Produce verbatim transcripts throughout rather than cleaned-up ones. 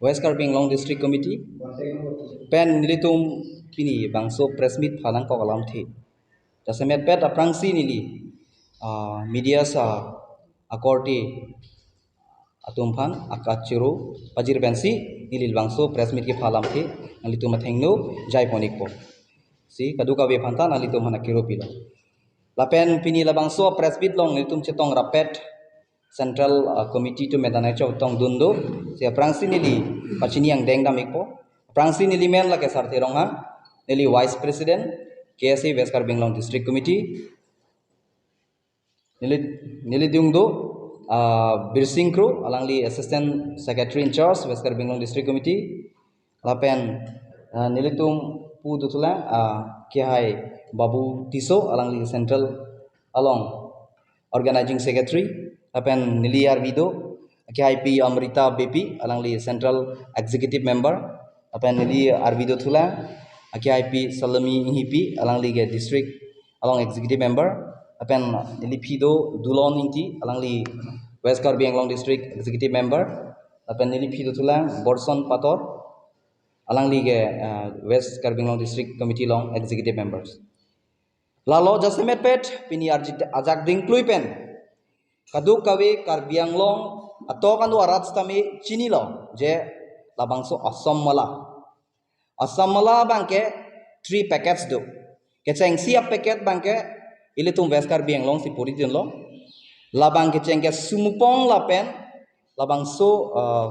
West Karbi Anglong District Committee pen nelitum pini bangso press meet phalangkok alamthe. Jasemet pet aphrangsi neli ah, media sa akorte atum aphan akachuru pajir pensi neli bangso press meet kepha alamthe nanglitum athengno jai pon-ikpo. Si kadokave aphanta nanglitum aphan akiru pilo. Lapen pini labangso press meet along nelitum chetong rapet Central ah, Committee atum medanai chok tong dun do. Si aphrangsi neli pachini angdeng dam-ikpo. Aphrangsi neli men lake Sarthe Ronghang, neli Vice President, K S A West Karbi Anglong District Committee. Neli, neli dung do ah, Birsing Kro, alangli Assistant Secretary in Charge, West Karbi Anglong District Committee. Lapen ah, nelitum pu dothulang ah, Kehai Babu Tisso, alangli Central along Organizing Secretary. Lapen neli arvi do Kehaipi Amrita Beypi, alangli Central Executive Member. Lapen neli arvi dothulang Kehaipi Salome Inghipi, alangli ke District along Executive Member. Lapen neli phi do Dulon Ingti, alangli West Karbi Anglong District Executive Member. Lapen neli phi dothulang Borson Pator, alangli ke ah, West Karbi Anglong District Committee along Executive Members. Lalo jasemet pet pini arjit ajak dingklui pen kadokave Karbi Anglong atok anu arat sitame chinilo je labangso Assam Mala. Assam Mala abangke three packets do. Kechengsi a-packet abangke ilitum West Karbi Anglong si puri dunlo. Labang kecheng ke Sumupong lapen labangso ah,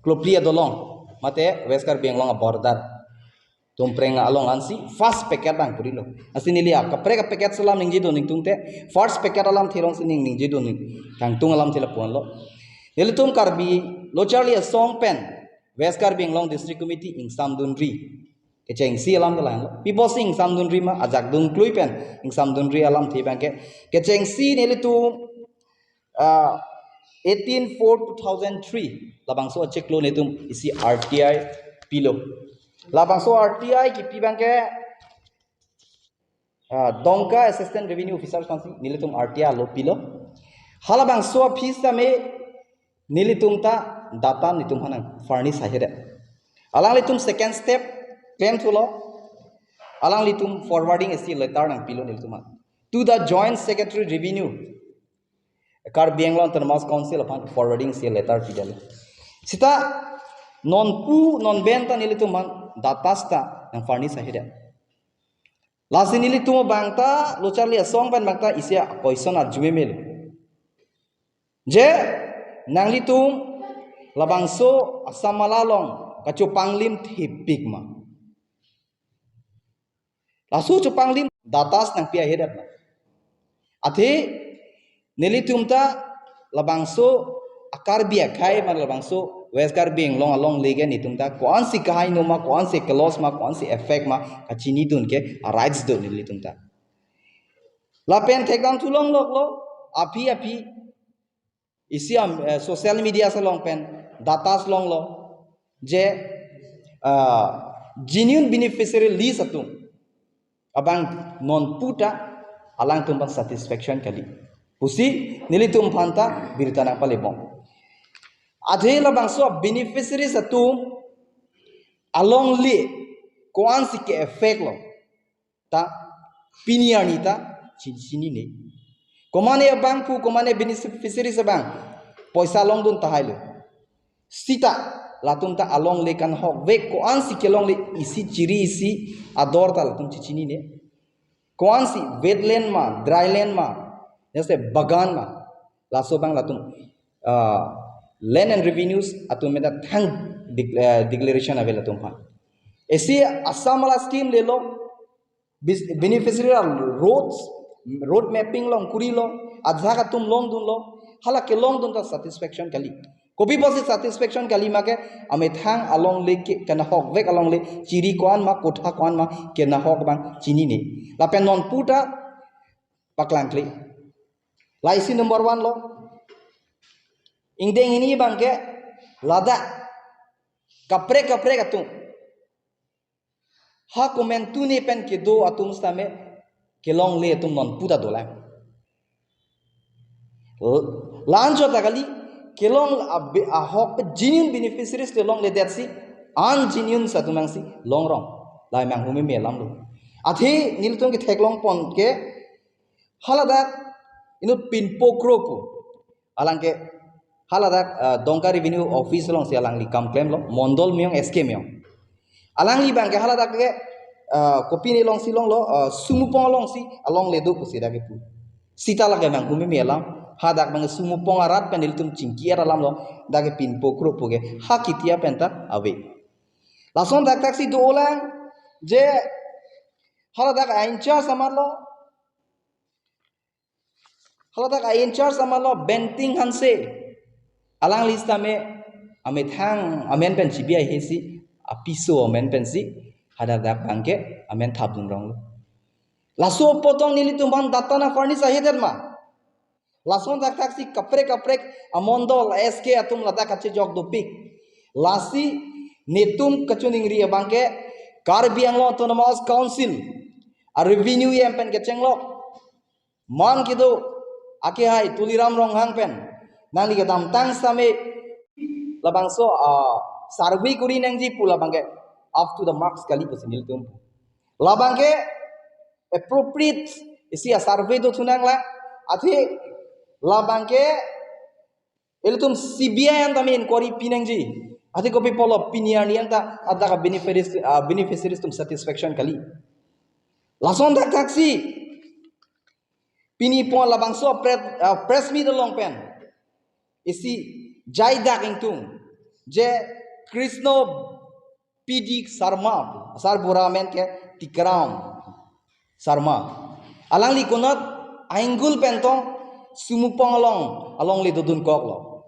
Klopli adolong mate West Karbi Anglong a-border Tumpreng along ansi first packet abang purilo. Lasi neli akaprek a-packet alam ningje dun ningtungte first packet alamthe alongsi ning ningje dun ning kangtung alamthe lapu-anlo. Nelitum Karbi Lo Charli Asong pen West Karbi Anglong District Committee ingsamdunri. Kechengsi alam kelang lo. Pi apotsi ingsamdunri ma ajak dingklui pen ingsamdunri alamthe abangke. Kechengsi nelitum ah, eighteen four two thousand three labangso achiklo nelitum isi R T I pilo. Labangso R T I kipi abangke ah, Dongka Assistant Revenue Officer aphansi nelitum R T I alo pilo. Halabangso aphi sitame nelitum ta data nelitum aphan nang furnish ahedet. Alanglitum second step claim thulo. Alanglitum forwarding isi letter nangpilo nelitum aphan to the Joint Secretary Revenue, Karbi Anglong Autonomous Council aphan forwarding isi letter pidetlo. Sita nonpu nonben ta nelitum aphan data sita nang furnish ahedet. Lasi nelitum abang ta Lo Charli Asong pen abang ta isi a-question arju memelo. Je nanglitum labangso Assam Mala along kachopanglem thepik ma? Laso chopanglim datas nangpi ahedet ma? Athe nelitum ta labangso a-Karbi akhei ma labangso West Karbi Anglong alongle ke nelitum ta ko-ansi kahai no ma, ko-ansi kelos ma, ko-ansi effect ma, kachinidun ke a-rights do nelitum ta. Lapen thekdam thu longloklo, aphi aphi isi am, eh, social media along pen datas longlo je, ah, genuine beneficiary list atum abang nonpu ta alangtum abang satisfaction kali pusi nelitum aphan ta birta nangpalebom. Athe labangso beneficiaries atum alongle ko-ansi ke-effect lo ta pini arni ta chin- chinine. Komane abang pu, komane beneficiaries abang poisa longdun tahailo. Sita latum ta alongle kanahokvek, ko-ansi kelongle isi chiri isi ador ta latum chichinine. Ko-ansi wetland ma, dryland ma, jase bagan ma, laso abang latum, ah, Land and Revenues atum meda thang dec- eh, declaration ave latum aphan. Isi Assam wala scheme lelo, bis- beneficiary a roads, road mapping long kurilo, ajahak atum longdunlo, hala kelongdun ta satisfaction kali. Kopi apotsi satisfaction kali ma ke, amethang alongle ke kanahokvek alongle chiri ko-an ma, kotha ko-an ma kenahok abang chinine. Lapen nonpu ta paklangkle. Laisi number one lo. Ingdeng hini abang ke ladak kaprek kaprek atum ha komantu ne pen kedo atum sitame kelongle atum nonpu ta dolang. L- la-anchot ta kali, kelong abe-, ahok pe genuine beneficiaries le longledetsi, ungenuine atum nangsi longrong. Lahai manghu meme alam lo. Athe nelitum ketheklong pon ke haladak inut Pinpo Kro pu. Alang ke haladak, ah, Dongka Revenue Office alongsi alangli kam klemlo, Mondol me-ong, S K me-ong. Alangli abang ke haladak ke, ah, kopine alongsi longlo, ah, Sumupong alongsi alongle do pusi dak kepu. Seta lake manghu meme alam, hadak abang Sumupong arat pen ilitum chingki-et alam lo, dak ke Pinpo Kro pu ke ha kitia penta ave. Lason thakthak si dolang, je haladak a-in-charge amat lo, haladak a-in-charge amat lo Benting Hanse. Alangli sitame amethang amen pen chibi ahesi, apiso amen pensi haladak abang ke amen thapdun ronglo. Laso apot tong nelitum aphan data nangfurnish ahedet ma? Lason thakthak si kaprek kaprek amondol S K atum ladak kachejok dopik. Lasi netum kachiningri abang ke Karbi Anglong Autonomous Council a-revenue E M pen kechenglok man kedo akehai Tuliram Ronghang pen nangli kedamtang sitame labangso, ah, survey kuri nangji pu labang ke up to the marks kali pusi nelitum. Labang ke appropriate isi a-survey do thunang la, athe labang ke ilitum C B I an tame inquiry pinangji. Athe kopi pulo pini arni anta hadak a-beneficiaries, ah, beneficiaries atum satisfaction kali. Lason thakthak si pini pon labangso press, ah, press meet along pen isi jaidak ingtung je Krishna P D Sharma, sarbura amen ke Tikram Sharma. Alangli konat ainggul pen tong Sumupong along, alongle dodun koklo.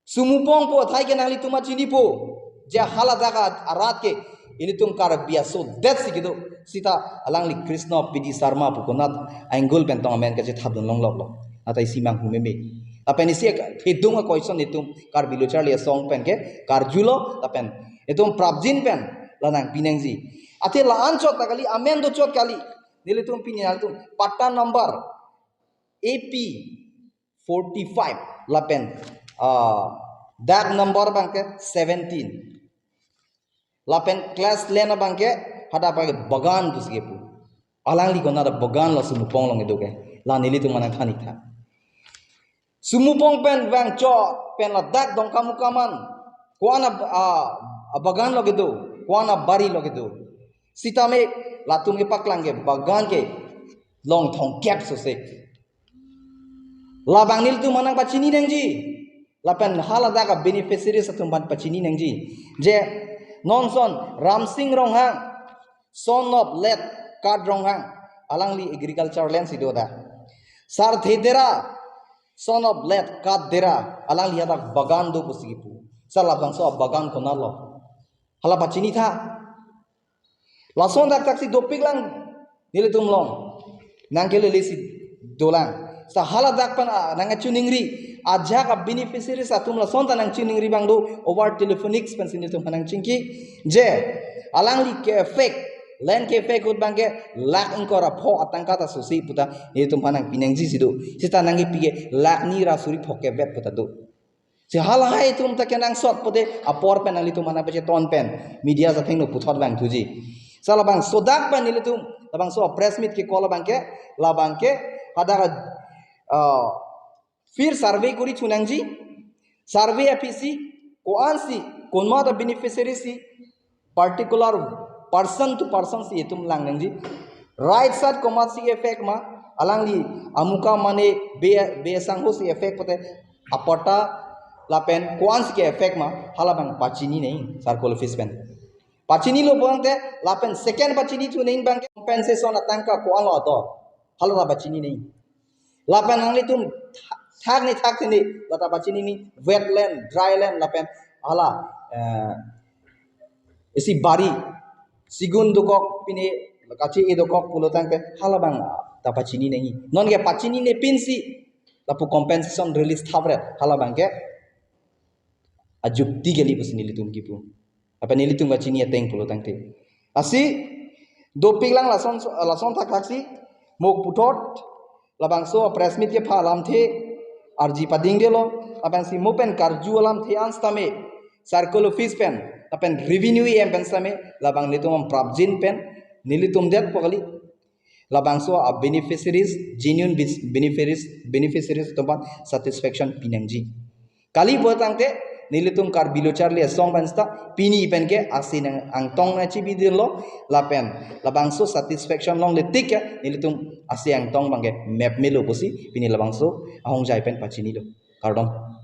Sumupong pu athai ke nanglitum chinipo, je haladak arat ke ilitum Karbi asodet si kedo. Seta alangli Krishna P D Sharma pu konat ainggul pen tong amen kachethapdun longloklo. Anta isi manghu meme. Lapen isi thedung a-question itum Karbi Lo Charli Asong pen ke karjulo, lapen itum prapjin pen la nangpinangji. Athe la-an chot ta kali, amen do chot kali. Nelitum pini nangtum patta number A P forty-five lapen, ah, dag number abang ke seventeen. Lapen class land abang ke hadak abang ke Bagan pusi kepu. Alangli konat a-Bagan lo Sumupong along kedo ke. La nelitum aphan nangthan-ik tha. Sumupong pen vangchot pen ladak Dongkamukam an ko-an a, a, a-Bagan lo kedo, ko-an a-bari lo kedo. Sitame latum kepaklang ke Bagan ke long thomkep sosek. Labang nelitum aphan nangpachini nangji. Lapen haladak a-beneficiaries atum aphan pachini nangji. Je nonson Ramsing Ronghang, son of late Kat Ronghang, alangli agriculture land si do dak. Sarthe Dera, son of late Kat Dera, alangli hadak Bagan do pusi kepu. Sar labangso a-Bagan konat lo? Hala pachini tha. Lason thakthak si dopik lang nelitum along. Nangkelele si dolang. Seta haladak pen, ah, nangchiningri, ajahak a-beneficiaries atum lason ta nangchiningri abang do over telephonics pensi nelitum aphan nangchingki. Je alangli ke-affect, land ke-affect ahut abang ke lakh ingkoi ra pho atangka ta sosi puta nelitum aphan nangpinangji si do. Seta nangkepi ke lakh ni ra suri pho kevet puta do. Si halahai atum ta kenangsot pute apor pen nanglitum aphan nangpacheton pen media athengno puthot vangthuji. Seta labangso dak pen nelitum labangso press meet ke-call abang ke, labang ke hadak, ah, phir survey kuri chunangji. Survey aphi si ko-an si, komat a-beneficiary si, particular person to person si itum lang nangji. Right side komat si ke-affect ma, alangli amukam mane be, be sangho si ke-affect pute, apatta lapen ko-an si ke-affect ma, hala abang pachini nangji circle office pen. Pachinilo pulote lapen second pachini thu nangji abang ke compensation atangka ko-an lo ator, hala ta pachini nangji. Lapen nanglitum thak ni thak ni, la ta pachini nangji, wetland, dryland, lapen hala, eh, isi bari, sigun dokok pine, kachi-e dokok pulo tangte, hala abang ta pachini nangji. Non ke pachinine pinsi lapu compensation release thapret, hala abang ke ajukti kali pusi nelitum kipu. Lapen nelitum kachini ateng pulo tangte. Lasi dopik lang lason, lason thakthak si, mo puthot labangso press meet kepha alamthe arji padingdelo, lapensi mo pen karju alamthe an sitame circle office pen lapen revenue E M pen sitame labang nelitum prapjin pen nelitum det pokali, labangso a beneficiaries, genuine bis- beneficiaries, beneficiaries atum aphan satisfaction pinangji. Kali bo tangte nelitum Karbi Lo Charli Asong pen sita pini pen ke ase nang angtong nangchibidunlo, lapen labangso satisfaction longle tik ke nelitum ase angtong abang ke map melo pusi pini labangso ahongjai pen pachinilo. Kardom.